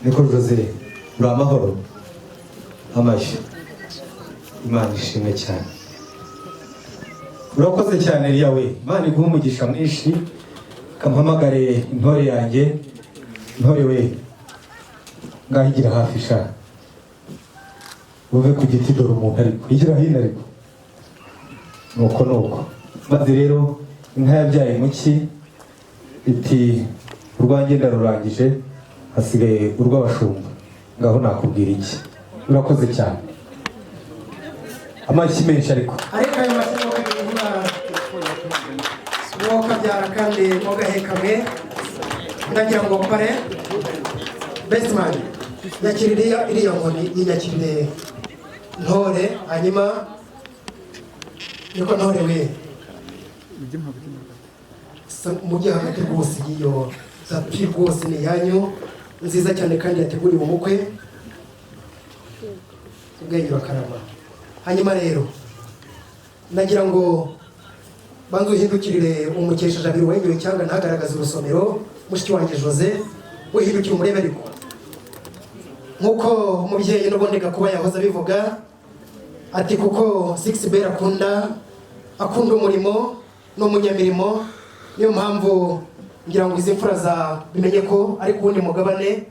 Niko Jose, uri amahoro? Amashyi. Imana ishimwe cyane. Urakoze cyane, Eliya we. Imana iguhe umugisha mwinshi. Kampamagare intore yanjye. Intore we, ngaho igira hafi sha, uve ku giti. Dore umuntu ariko igira hino, ariko nuko nuko. Maze rero inka yabyaye muki iti: "Urwanjye ndarurangije, hasigaye urw'abashumba." Ngaho nakubwira iki? Urakoze cyane, amashyi menshi ariko. Ariko ayo mashyi mwokagira inka, mwokabyara kandi mwogahekamwe. Ndagira ngo kore best man yakira iriya nkoni, yinyakirire ntore. Hanyuma niko ntore we, mujye hagati rwose y'iyo tapi. Rwose ni iyanyu, nziza cyane kandi yateguriwe umukwe. Ubwenge urakarama. Hanyuma rero nagira ngo banze uhindukirire umukesha Jabiro wengewe cyangwa ntagaragaze urusomero. Mushiki wanjye Jose, uhindukire umurebe. Ariko nk'uko umubyeyi n'ubundi Gakuba yahoze abivuga ati kuko Six Bell akunda umurimo, ni umunyamirimo. Niyo mpamvu ngira ngo izi mfura za bimenye ko ari ku wundi mugabane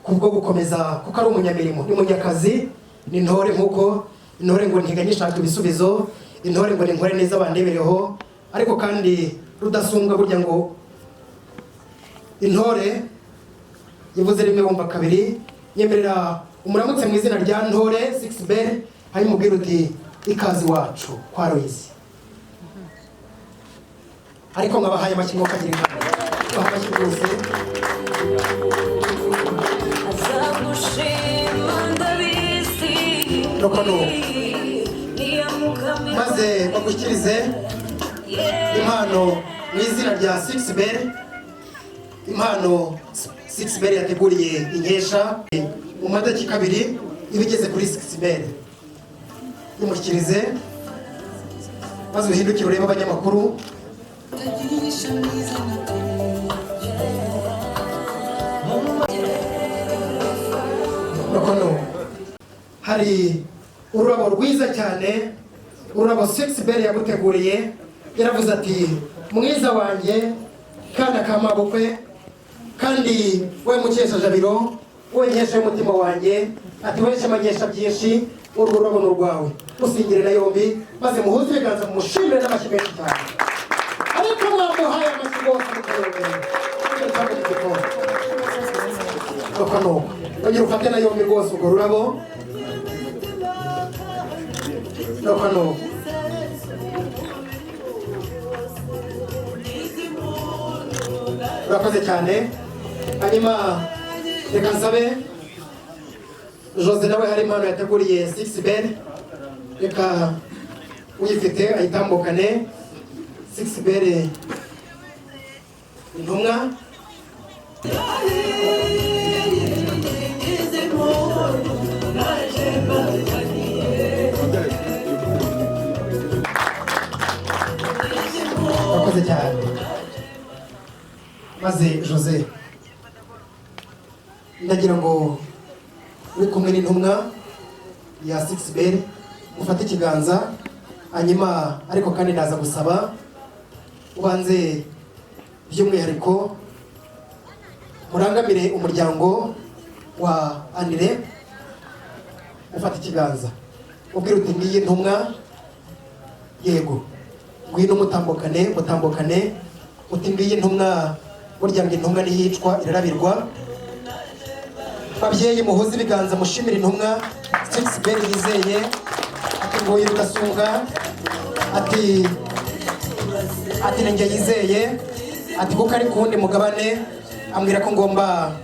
kubwo gukomeza, kuko ari umunyamirimo, ni munyakazi, ni intore. Nk'uko intore ngo ntiganya ishaka ibisubizo, intore ngo ninkore neza bandebereho. Ariko kandi rudasumbwa, burya ngo intore ivuze rimwe wumva kabiri. Nyemerera umuramutse mu izina rya ntore Six Bell, hanyuma ubwira uti: "Ikaze iwacu kwa Loyizi." Ariko nkabahaye amashyi, mwokagira inka, baha amashyi rwose. Azagushima, ndabizi. Nuko nuko. Maze bagushyikirize impano mu izina rya Six Bell, impano Six Bell yateguriye inkesha. Mu madakika 2 iba igeze kuri Six Bell. Imushyikirize maze uhindukire urebe abanyamakuru. Tagisha mwiza na Nuko nuko. Hari ururabo rwiza cyane, ururabo Six Bell yaguteguriye. Yaravuze ati: "Mwiza wanjye, kana ka mabukwe, kandi we mukesha Jabiro, we nkesha y'umutima wanjye," ati: "we shema nkesha byinshi, urwo rurabo ni urwawe." Musingire na yombi, maze muhuze ibiganza, mumushimire n'amashyi menshi cyane. Ariko mwamuhaye amashyi rwose mukayobera cyangwa igikombe. Nuko nuko, ongera ufate na yombi rwose urwo rurabo. Nuko nuko. Urakoze cyane. Hanyuma reka nsabe Jose, nawe hari impano yateguriye Six Bell. Reka uyifite ayitambukane. Six Bell, intumwa. Urakoze cyane. Maze Jose, ndagira ngo uri kumwe n'intumwa ya Six Bell ufate ikiganza. Hanyuma ariko kandi ndaza gusaba ubanze by'umwihariko murangamire umuryango wa Anire. Ufate ikiganza ubwira uti: "Ngiyi ntumwa." Yego, ngwino mutambukane, mutambukane. Uti: "Ngiyi ntumwa." Burya ngo intumwa ntiyicwa, irarabirwa. Babyeyi, muhuze ibiganza, mushimire intumwa Six Bell yizeye. Ati: "Nguyu Rudasumbwa," ati "ni njye yizeye," ati "kuko ari ku wundi mugabane, ambwira ko ngomba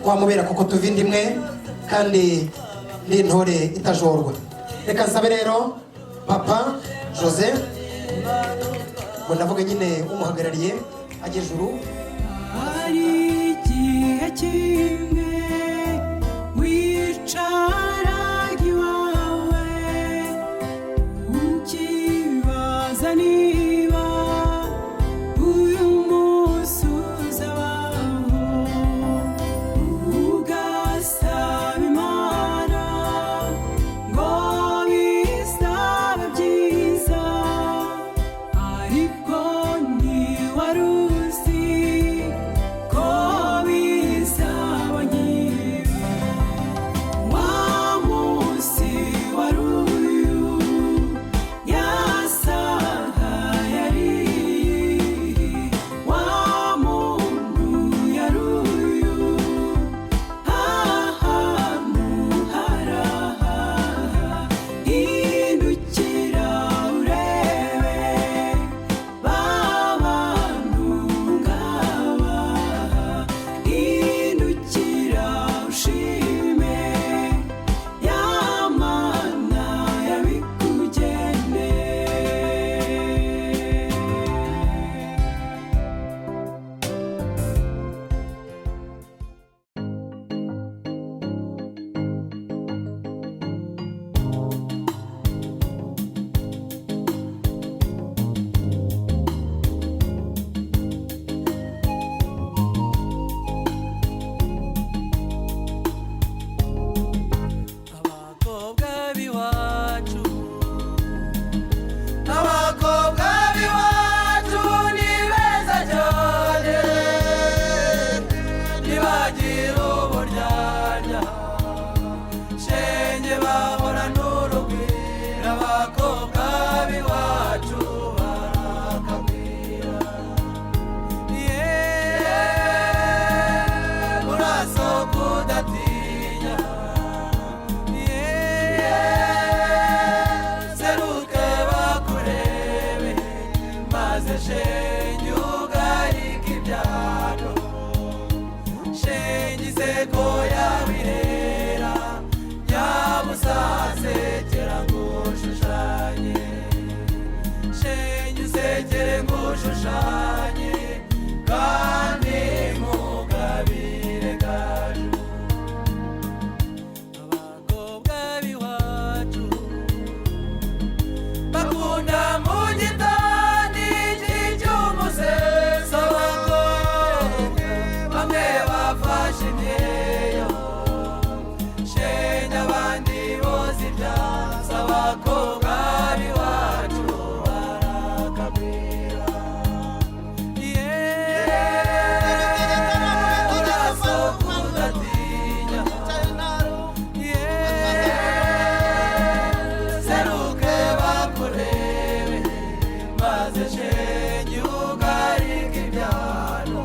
wamubera kuko tuva inda imwe kandi ndi intore itajorwa." Reka nsabe rero papa Jose, ngo ndavuga nyine umuhagarariye ajye juru. Hari igihe kimwe wicaraga iwawe ukibaza niba uyu munsi uzabaho, ugasanga. Ntibagira uburyarya, shenge bahora n'urugwiro. Abakobwa b'iwacu barakagwira. Yeee, urasohoka udatinya. Yeee, seruke bakurebe, maze shenge ugarike ibyano. Shenge iseko yawe irera, nyabusasekera ngushushanye. Shenge usekere ngushushanye, kandi nkugabire gaju. Abakobwa b'iwacu bakunda mu gitani cy'umuseso. Abakobwa bamwe bafashe imyeyo, shenge abandi boza ibyansi. Abakobwa b'iwacu barakagwira. Yeee, urasohoka udatinya. Yeee, seruke bakurebe, maze shenge ugarike ibyano.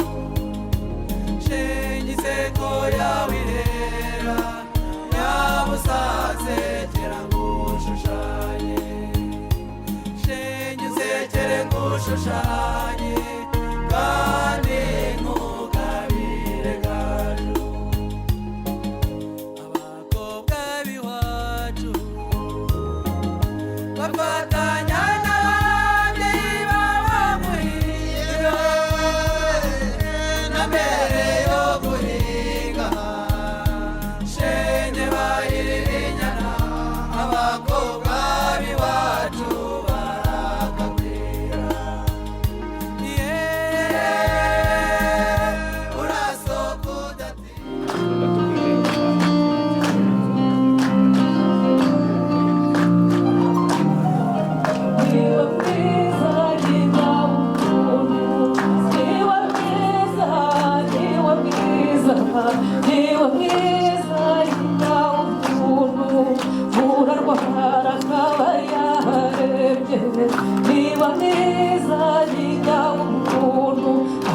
Shenge iseko yawe irera, nyabusasekera ngushushanye. Shenge usekere ngushushanye, kandi nkugabire gaju. Abakobwa b'iwacu bafatanya n'ababyeyi baba guhinga, na mbere yo guhinga shenge bahirira inyana. Abakobwa b'iwacu barakagwira. Yeee, urasohoka udatinya. Niba mwiza niba ukuntu, niba mwiza, niba mwiza, niba mwiza niba ukuntu, urarwara akaba yarebye. Niba mwiza niba ukuntu,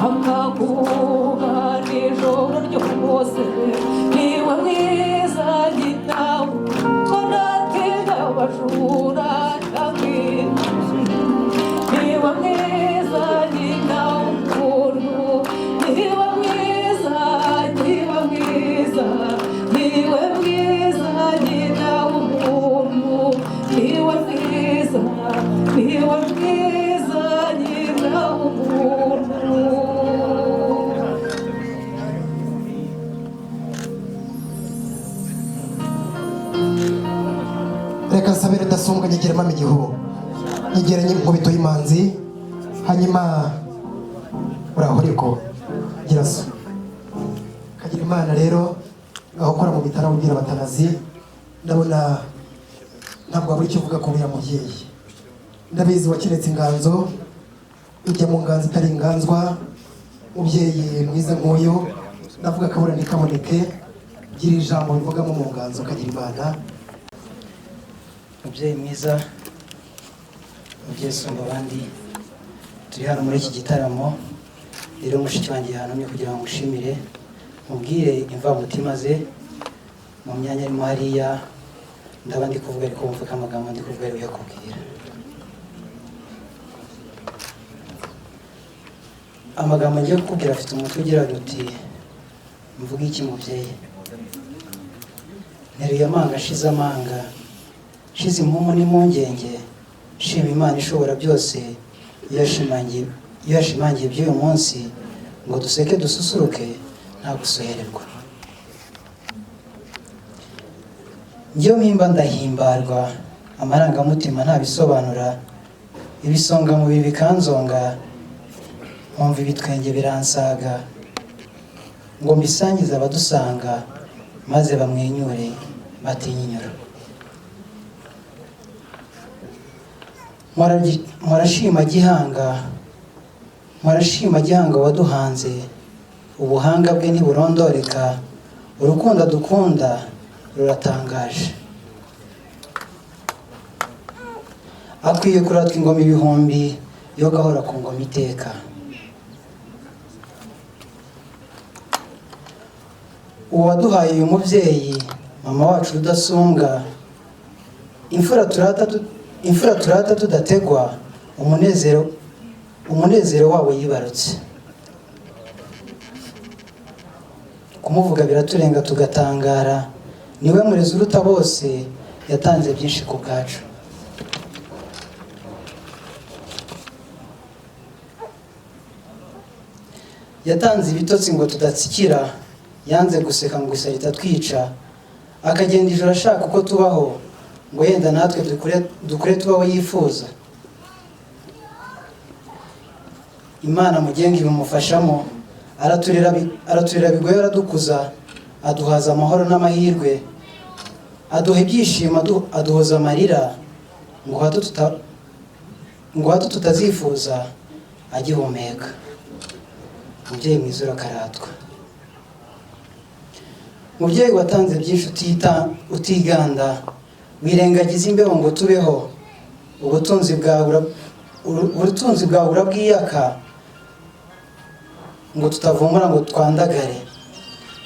akaguha nijoro ryose. Niba mwiza niba ukuntu, natinya abajura ndamwiza. Niba mwiza nyina ukuntu, niba mwiza, niba mwiza, niwe mwiza nyina umuntu, niwe mwiza, niwe mwiza nyina umuntu. Reka nsabire Rudasumbwa nyigeramo igihu, nyigeranye inkubito y'imanzi. Hanyuma uraho ariko gira so kagira Imana rero, aho ukora mu bitaro ubwira abatanazi. Ndabona ntabwo wabura icyo uvuga ku uriya mubyeyi. Ndabizi wakiretse inganzo ujya mu nganzo itari inganzwa. Mubyeyi mwiza nk'uyu, ndavuga akabura ntikaboneke. Gira ijambo bivugamo mu nganzo, kagira Imana. Mubyeyi mwiza, mubyeyi usumba abandi, turi hano muri iki gitaramo. Rero mushiki wanjye yantumye kugira ngo ngushimire, mubwire imvamutima ze mu myanya arimo hariya. Ndaba ndi kuvuga ariko wumva ko amagambo ndi kuvuga ari uyakubwira. Amagambo ngiye kukubwira afite umutwe ugira uti: "Mvuge iki mubyeyi?" Nteruye amanga, ashize amanga, nshize impumu n'impungenge, nshima Imana ishobora byose iyo yashimangiye, iyo yashimangiye iby'uyu munsi ngo duseke dususuruke nta gusohererwa. Njyewe mpimba ndahimbarwa, amarangamutima ntabisobanura, ibisonga mu bibi bikanzonga, nkumva ibitwenge biransaga, ngo mbisangize abadusanga maze bamwenyure batinyinyura. Murashima Gihanga, murashima Gihanga waduhanze. Ubuhanga bwe ntiburondoreka, urukundo dukunda ruratangaje. Akwiye kuratwa ingoma ibihumbi, yo gahora ku ngoma iteka. Uwaduhaye uyu mubyeyi, mama wacu Rudasumbwa, imfura turata tudategwa, umunezero wabo yibarutse. Kumuvuga biraturenga tugatangara, niwe murezi uruta bose, yatanze byinshi ku bwacu. Yatanze ibitotsi ngo tudatsikira, yanze guseka ngo isari itatwica, akagenda ijoro ashaka uko tubaho, ngo yenda natwe dukure tubaho yifuza. Imana mugenga ibimufashamo, araturera bigoye, aradukuza, aduhaza amahoro n'amahirwe, aduha ibyishimo, aduhoza amarira, ngo hato tutazifuza agihumeka. Mubyeyi mwiza urakaratwa, mubyeyi watanze byinshi utiganda, wirengagiza imbeho ngo tubeho, ubutunzi bwawe urabwiyaka, ngo tutavumbura ngo twandagare.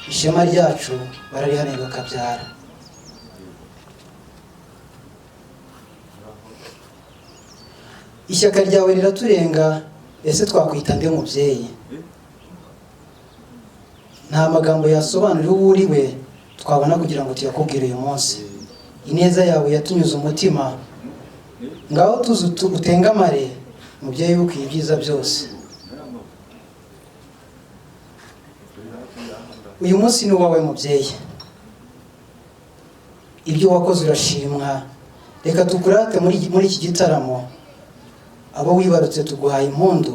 Ishema ryacu bararihanirwa ukabyara. Ishyaka ryawe riraturenga, ese twakwita nde mubyeyi? Nta magambo yasobanura uwo uri we twabona kugira ngo tuyakubwire uyu munsi. Ineza yawe yatunyuze umutima, ngaho tuze utengamare, mubyeyi ukwiye ibyiza byose. Uyu munsi ni uwawe mubyeyi, ibyo wakoze urashimwa. Reka tukurate muri iki gitaramo, abo wibarutse tuguhaye impundu.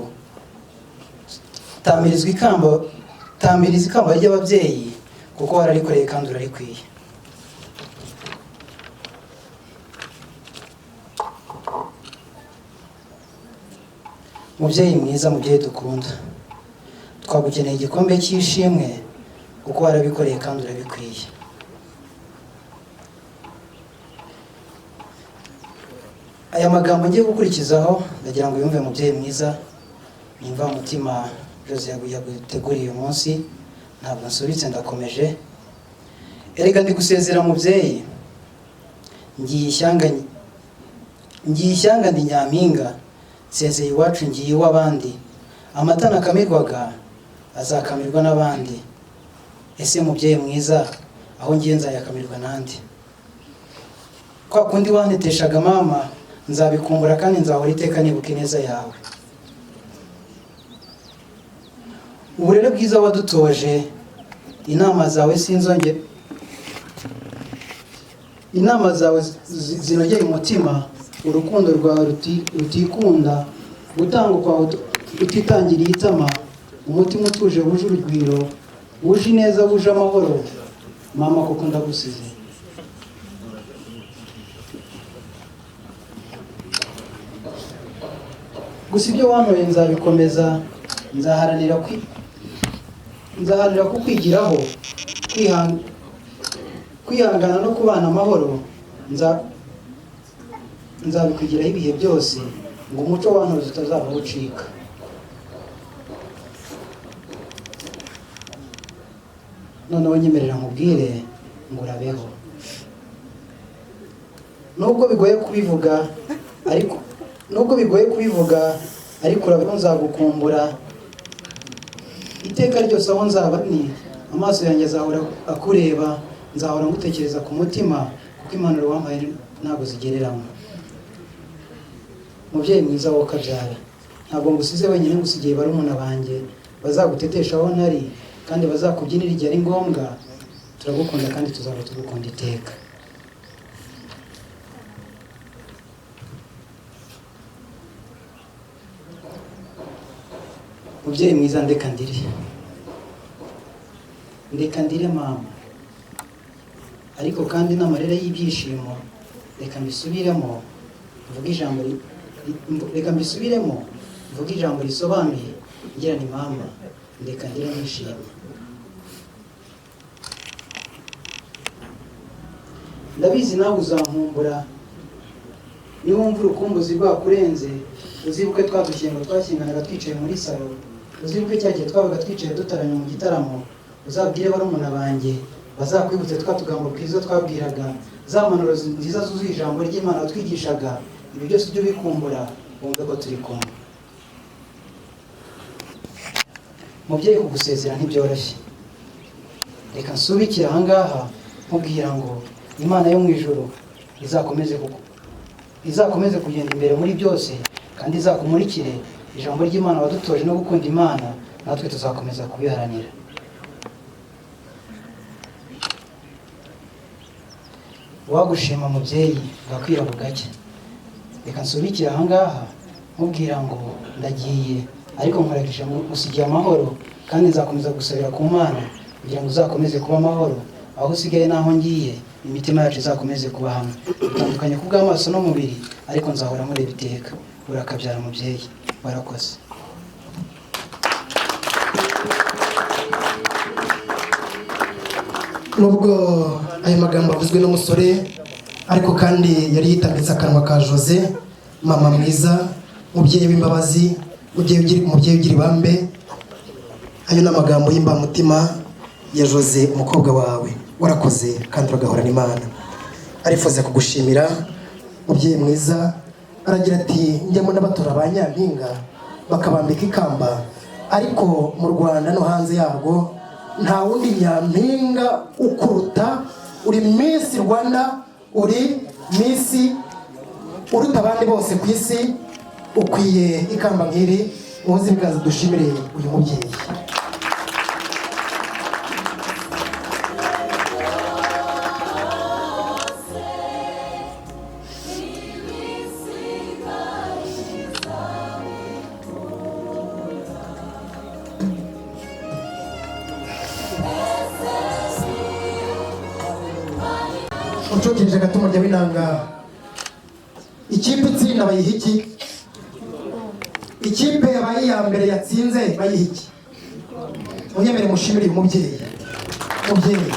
Tamiriza ikamba ry'ababyeyi, kuko wararikoreye kandi urarikwiye. Mubyeyi mwiza, mubyeyi dukunda, twagukeneye igikombe cy'ishimwe, kuko warabikoreye kandi urabikwiye. Aya magambo ngiye gukurikizaho ndagira ngo yumve mubyeyi mwiza, nimva umutima Jose yaguteguriye uyu munsi, ntabwo nsubitse ndakomeje. Erega ndi gusezera mubyeyi, ngiye ishyanga ndi nyampinga, nsezeye iwacu ngiye iw'abandi, amata nakamirwaga azakamirwa n'abandi. Ese mubyeyi mwiza, aho ngiye nzayakamirwa nande? Kwa kundi wanteteshaga mama, nzabikumbura kandi nzahora iteka nibuka ineza yawe. Uburere bwiza wadutoje, inama zawe sinzonge, inama zawe zinogeye umutima, urukundo rwawe rutikunda, gutanga kwawe utitangiriye itama, umutima utuje wuje urugwiro, wuje ineza wuje amahoro, mama koko ndagusize. Gusa ibyo wantoye nzabikomeza, nzaharanira kukwigiraho, kwihangana no kubana amahoro, nzabikwigiraho ibihe byose, ngo umuco wantoze utazava ucika. Noneho nyemerera nkubwire ngo urabeho. Nubwo bigoye kubivuga ariko urabeho, nzagukumbura iteka ryose aho nzaba ni amaso yanjye azahora akureba, nzahora ngutekereza ku mutima, kuko impanuro wampaye ntabwo zigereranywa. Mubyeyi mwiza wowe ukabyara, ntabwo ngusize wenyine, ngusigiye barumuna banjye bazagutetesha aho ntari, kandi bazakubyinira igihe ari ngombwa. Turagukunda kandi tuzaba tugukunda iteka. Mubyeyi mwiza, ndeka ndire mama, ariko kandi n'amarira y'ibyishimo reka mbisubiremo mvuge ijambo risobanuye ngira ni mama, Ndeka ndire nishimye. Ndabizi nawe uzankumbura, niwumva urukumbuzi rwakurenze uzibuke twa dukingo twakinganaga twicaye muri salo, uzibuke cya gihe twabaga twicaye dutaramye mu gitaramo, uzabwire barumuna banjye bazakwibutse twa tugambo twiza twabwiraga, za mpanuro nziza zuzuye ijambo ry'Imana watwigishaga. Ibi byose ujye ubikumbura wumve ko turi kumwe. Mubyeyi, kugusezera ntibyoroshye. Reka nsubikire ahangaha nkubwira ngo Imana yo mu ijuru izakomeze kugenda imbere muri byose, kandi izakumurikire. Ijambo ry'Imana wadutoje no gukunda Imana, natwe tuzakomeza kubiharanira. Wagushima mubyeyi bwakwira bugacya. Reka nsubikire ahangaha nkubwira ngo ndagiye, ariko nkuragije ngusigiye amahoro, kandi nzakomeza gusabira ku Mana kugira ngo uzakomeze kuba amahoro aho usigaye n'aho ngiye, imitima yacu izakomeze kuba hamwe. Dutandukanye ku bw'amaso n'umubiri, ariko nzahora nkureba iteka. Urakabyara mubyeyi, warakoze. Nubwo ayo magambo avuzwe n'umusore, ariko kandi yari yitambitse akanwa ka Jose, mama mwiza, mubyeyi w'imbabazi, umubyeyi ugira ibambe. Ayo ni amagambo y'imbamutima ya Jose, umukobwa wawe. Warakoze kandi uragahorana Imana. Arifuza kugushimira mubyeyi mwiza, aragira ati njyamo n'abatora ba Nyampinga bakabambika ikamba, ariko mu Rwanda no hanze yarwo nta wundi nyampinga ukuruta. Uri Miss Rwanda, uri Miss uruta abandi bose ku isi, ukwiye ikamba nk'iri. Muze ibiganza dushimire uyu mubyeyi. Ucukirije gato umurya w'inanga. Ikipe itsinda bayiha iki? Ikipe yabaye iya mbere yatsinze bayiha iki? Munyemere mushimire uyu mubyeyi. Mubyeyi,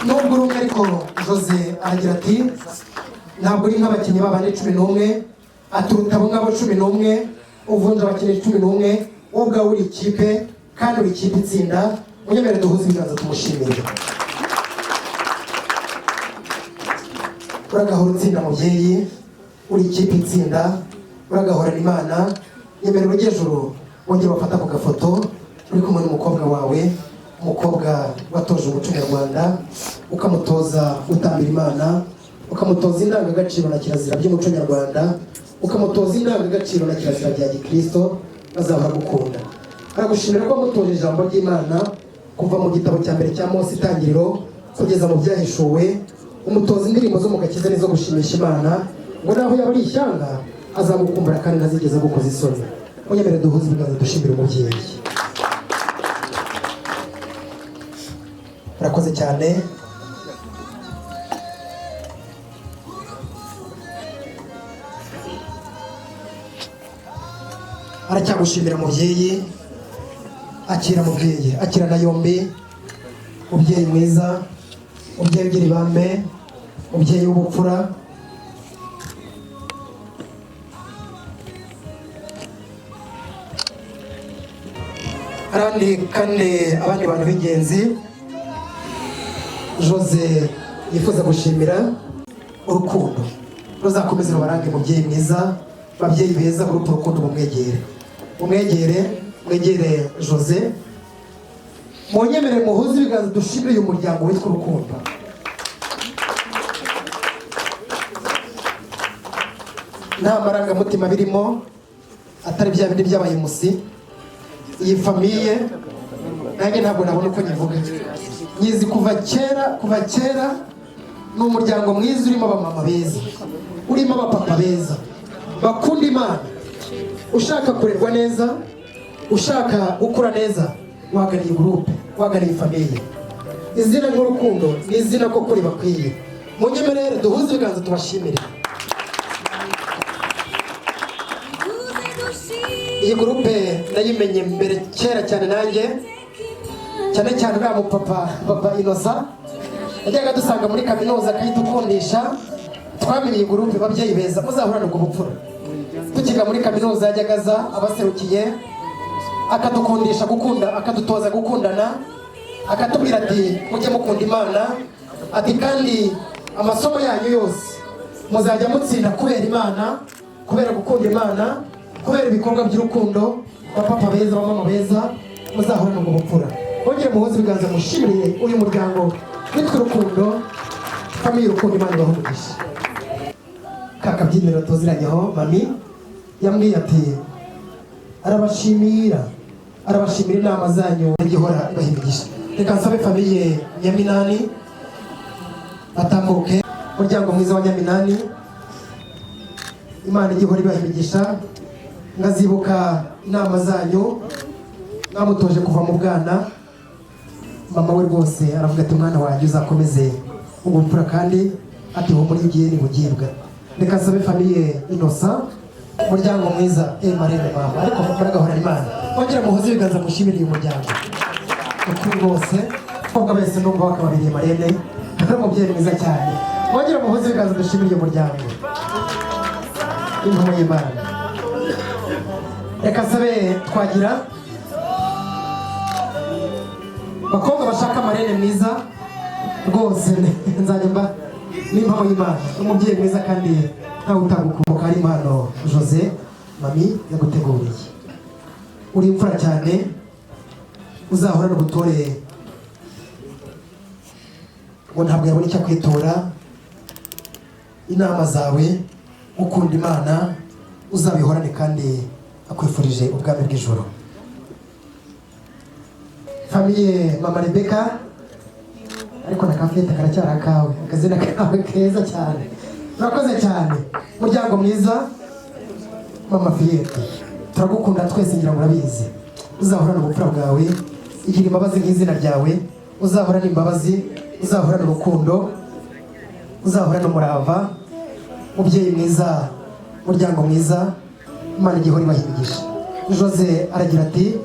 nubwo uri umwe, ariko Jose aragira ati ntabwo uri nk'abakinnyi babandi 11, aturuta abo ngabo 11, uvunja abakinnyi 11, wowe ubwawe uri ikipe kandi uri ikipe itsinda. Munyemere duhuze ibiganza tumushimire. Uragahora utsinda mubyeyi, uri ikipe itsinda, uragahorana Imana. Nyemerera ujye ejuru wongere bafata ku gafoto uri kumwe n'umukobwa wawe, umukobwa watoje umuco nyarwanda, ukamutoza gutambira Imana, ukamutoza indangagaciro na kirazira by'umuco nyarwanda, ukamutoza indangagaciro na kirazira bya gikristo, azahora agukunda. Aragushimira ko wamutoje ijambo ry'Imana kuva mu gitabo cya mbere cya Mose itangiriro kugeza mu byahishuwe, umutoza indirimbo zo mu gakiza n'izo gushimisha Imana, ngo naho yaba ari ishyanga azagukumbura kandi ntazigeze agukoza isoni. Munyemere duhuze ibiganza dushimire umubyeyi. Urakoze cyane. Aracyagushimira mubyeyi. Akira mubyeyi, akira na yombi, mubyeyi mwiza, mubyeyi ugira ibambe, mubyeyi w'ubupfura. Arandi kandi abandi bantu b'ingenzi Jose yifuza gushimira, urukundo ruzakomeze rubarange mubyeyi mwiza, babyeyi beza, gurupe urukundo mumwegere, mumwegere, mwegere Jose. Munyemere muhuze ibiganza dushimire uyu muryango witwa Urukundo. Nta marangamutima birimo, atari bya bindi by'abayemusi. Iyi famiye nanjye ntabwo nabona uko nyivuga, nyizi kuva kera, kuva kera. Ni umuryango mwiza urimo abamama beza, urimo abapapa beza bakunda Imana. Ushaka kurerwa neza, ushaka gukura neza, wagana iyi gurupe, wagana iyi famiye. Izina ry'urukundo ni izina koko ribakwiye. Munyemerere duhuze ibiganza tubashimire. Iyi groupe nayimenye mbere kera cyane nanjye, cyane cyane uriya mupapa, papa Innocent, yajyaga dusanga muri kaminuza akayidukundisha. Twamenye iyi groupe. Babyeyi beza, muzahorane ubwo bupfura. Tukiga muri kaminuza yajyaga aza abaserukiye, akadukundisha gukunda, akadutoza gukundana, akatubwira ati: "Mujye mukunda Imana," ati: "Kandi amasomo yanyu yose muzajya mutsinda kubera Imana, kubera gukunda Imana, kubera ibikorwa by'urukundo." Bapapa beza, bamama beza, muzahorane ubwo bupfura. Mwongere muhuze ibiganza mushimire uyu muryango witwa Urukundo, famille Urukundo. Imana ibahe umugisha. Ka kabyiniro tuziranyeho, mami yambwiye ati arabashimira inama zanyu, igihora ibaha imigisha. Reka nsabe famille Nyaminani batambuke. Umuryango mwiza wa Nyaminani, Imana igihora ibaha imigisha. Ngazibuka inama zanyu mwamutoje kuva mu bwana. Mama we rwose aravuga ati: "Mwana wanjye, uzakomeze ubupfura," kandi ati: "Humura, iyo ugiye ntibugibwa." Reka nsabe famille Innocent, umuryango mwiza. Marene, mama, ariko muragahorana Imana. Mwongere muhuze ibiganza mushimire uyu muryango ukuri bose. Abakobwa bese ndumva bakababiriye. Marene ari umubyeyi mwiza cyane. Mwongere muhuze ibiganza dushimire uyu muryango intumwa y'Imana. Reka nsabe twagira bakobwa bashaka marene mwiza rwose, nzajya mba n'impamo y'Imana, umubyeyi mwiza kandi ntawe utagukumbuka. Ari impano Jose mami yaguteguriye. Uri imfura cyane, uzahorane ubutore. Ngo ntabwo yabona icyo akwitura. Inama zawe, gukunda Imana, uzabihorane, kandi akwifurije ubwami bw'ijoro. Famille mama Rebeka, ariko na kafete karacyari akawe, akazina kawe keza cyane. Urakoze cyane, muryango mwiza. Mama Fiyete, turagukunda twese, ngira ngo urabizi. Uzahorane ubupfura bwawe, igira imbabazi nk'izina ryawe. Uzahorane imbabazi, uzahorane urukundo, uzahorane umurava. Mubyeyi mwiza, muryango mwiza, Imana igihora ibaha imigisha. Jose aragira ati: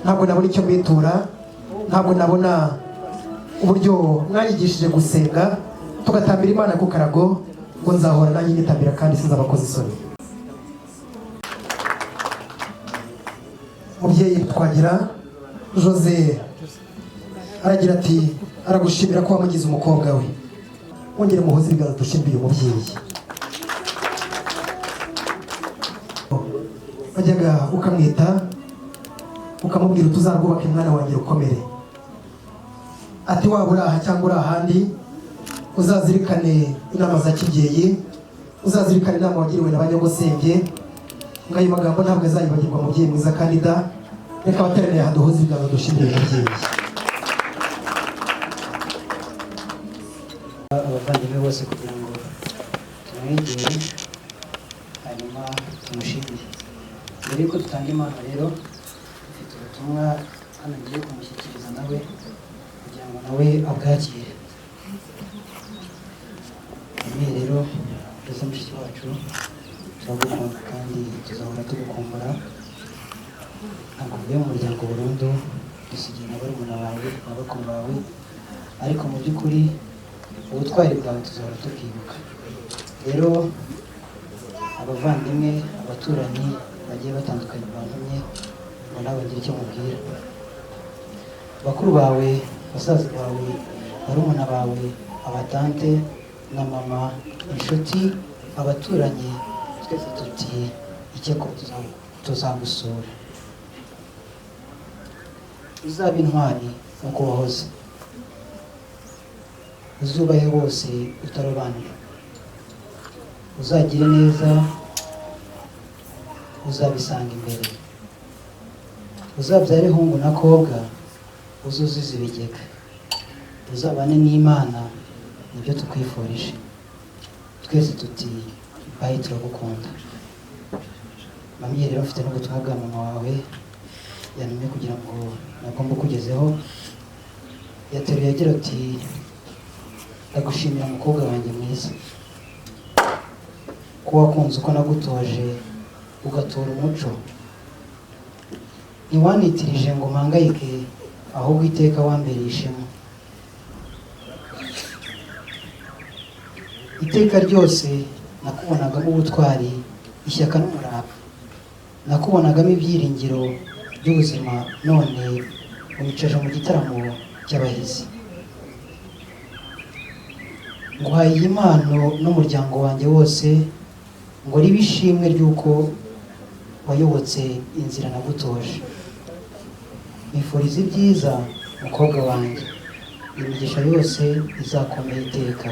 "Ntabwo nabona icyo mbitura, ntabwo nabona uburyo mwanyigishije gusenga, tugatambira Imana ku karago, ngo nzahora nanjye nyitambira kandi sinzabakoze isoni." Mubyeyi twagira, Jose aragira ati aragushimira ko wamugize umukobwa we. Wongere muhuze ibiganza dushimire uyu mubyeyi. Wajyaga ukamwita, ukamubwira uti: "Uzarwubake mwana wanjye rukomere." Ati: "Waba uri aha cyangwa uri ahandi, uzazirikane inama za kibyeyi, uzazirikane inama wagiriwe na banyogosenge." Ngo ayo magambo ntabwo azayibagirwa. Mubyeyi mwiza kandida, reka abateraniye aha duhuze ibiganza dushimire uyu mubyeyi. Abavandimwe bose kugira ngo tumwegere hanyuma tumushimire. Mbere yuko dutanga impano rero, dufite ubutumwa hano ngiye kumushyikiriza nawe kugira ngo nawe abwakire. Emeye rero ndetse mushiki wacu, turagukunda kandi tuzahora tugukumbura. Ntabwo uvuye mu muryango burundu, dusigiye na barumuna bawe na bakuru bawe, ariko mu by'ukuri ubutwari bwawe tuzahora tubwibuka. Rero abavandimwe, abaturanyi bagiye batandukanye bantumye ngo nawe ngire icyo mubwira. Bakuru bawe, basaza bawe, barumuna bawe, abatante na mama, inshuti, abaturanyi, twese tuti ikeko tuzagusura. Uzaba intwari nk'uko wahoze, uzubahe bose utarobanura, uzagire neza, uzabisanga imbere, uzabyare hungu na kobwa, uzuzuze ibigega, uzabane n'Imana. Nibyo tukwifurije twese tuti bayi, turagukunda. Mami rero, mfite n'ubutumwa bwa mama wawe yantumye kugira ngo nabwo mbukugezeho. Yateruye agira ati: "Ndagushimira mukobwa wanjye mwiza, ko wakunze uko nagutoje, ugatora umuco. Ntiwanitirije ngo mpangayike, ahubwo iteka wambereye ishema. Iteka ryose nakubonagamo ubutwari, ishyaka n'umurava, nakubonagamo ibyiringiro by'ubuzima, none unyicaje mu gitaramo cy'abahizi. Nguhaye iyi mpano n'umuryango wanjye wose ngo ribe ishimwe ry'uko wayobotse inzira nagutoje. Nifuriza ibyiza, mukobwa wanjye, imigisha yose izakomeye iteka.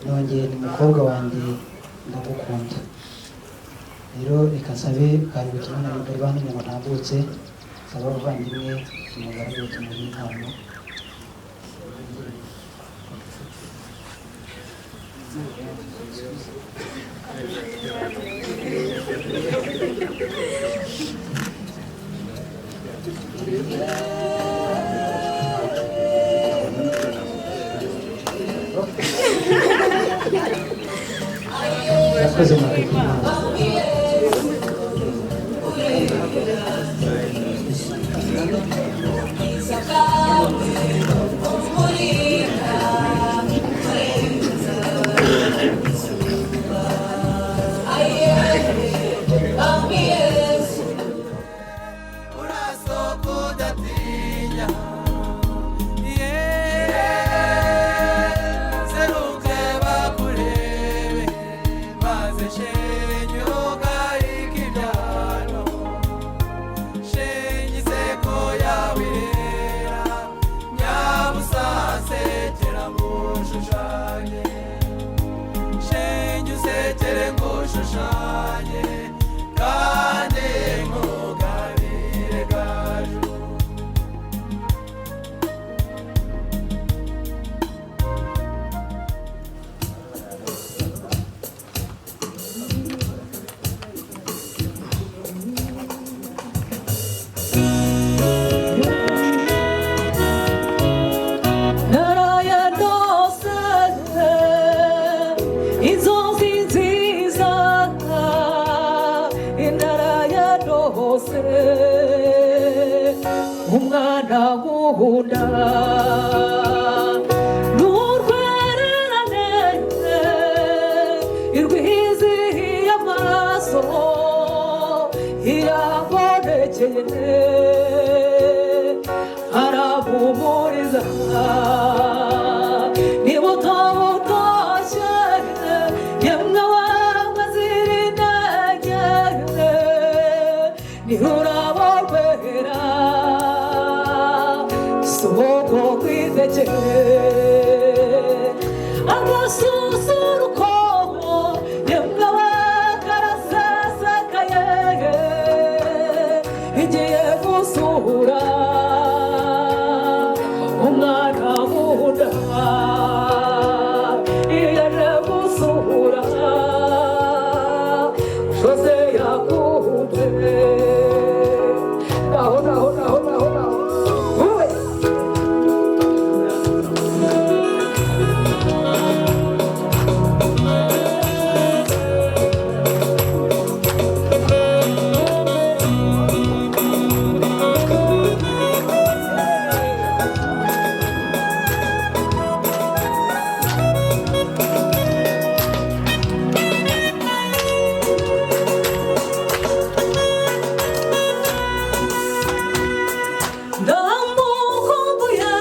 Nongeye ni mukobwa wanjye, ndagukunda. Rero reka nsabe, bwari ubutumwa nari bari bantumye ngo ntambutse, nsaba abavandimwe umugaragu tumuhe impano. Murakoze, murakoze. Urasohoka udatinya, yeee, seruke bakurebe, maze shenge ugahika ibyano, shenge inseko yawe irera, nyabusa sekera ngushushanye, shenge usekere ngushushanye, kandi nkugabire gaju. Naraye ndose inzozi nziza, naraye ndose umwana nkunda n'urwererane irwizihiye amaso irabonekeye, arahumuriza niba utabutashye, yemwe wawe zirintege ntirurabo rwera soko kwitekeye agasusuruko, yemwe we karasesekaye igiye gusura umwana nkunda, iyo yaje gusura Jose yakunze. Naho naho naho naho naho wowe. Ndamukumbuye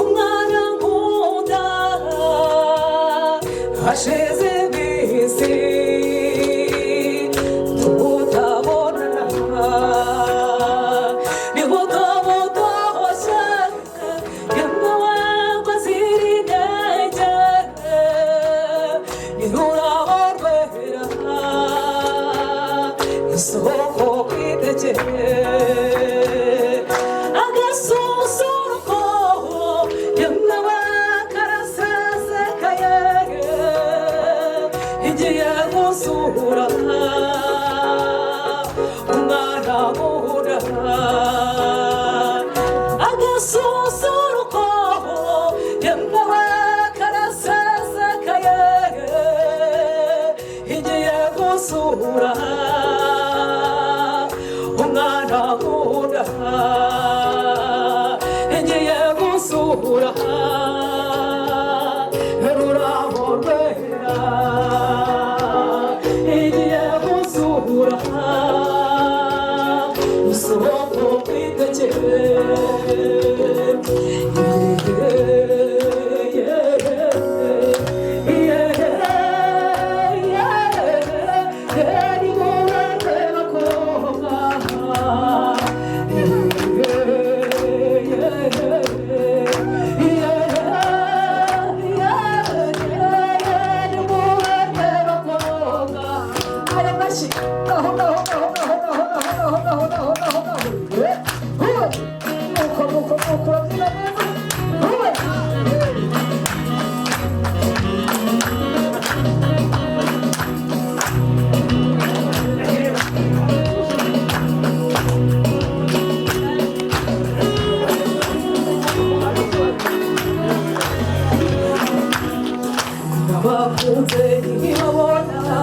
umwana nkunda, hashize iminsi tutabonana, niba utabutoshye, yemwe wangwa ziri intege ntirurabo rwera isoko kwitekeye agasusuruko, yemwe we karasesekaye igiye gusura umwana nkunda, agasusuruko, yemwe we karasesekaye igiye gusura. Ngiye gusura rurabo rwera, igiye gusura isoko kwitekere. Abakunze ntibabona,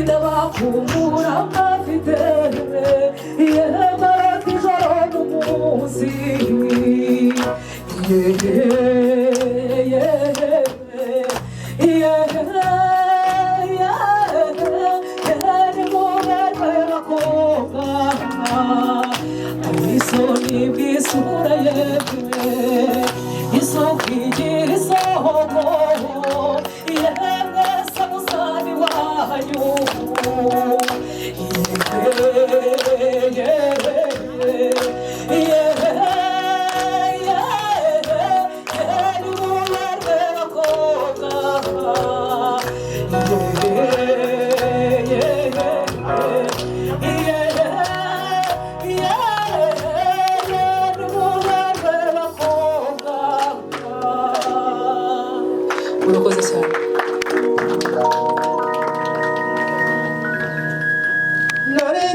ndabakumbura mbafite, yemara ijoro n'umunsi. Isoni bw'isura yewe, isoko igira isoko, yemwe samusani wayo. Urakoze cyane. Nari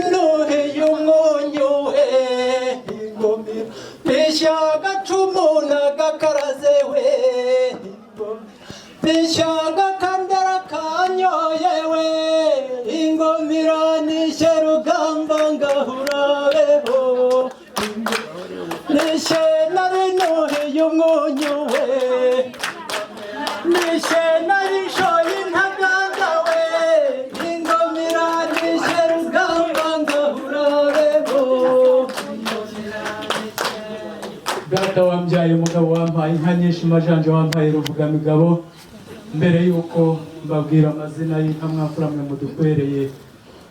umwonyo we ingomero mbeshya agacumu n'agakaraze we, mbeshya agakandara kanyoye we, ingomero nishe rugamba ngahurabeho, nishe nari nuhiye umwonyo we, nishe nari nshoye intaganda we, ingomero nishe rugamba ngahurabeho. Data wambyaye, umugabo wampaye inka nyinshi, majanja wampaye ruvugamigabo, mbere y'uko mbabwira amazina y'inka mwafura mwe mudukwereye,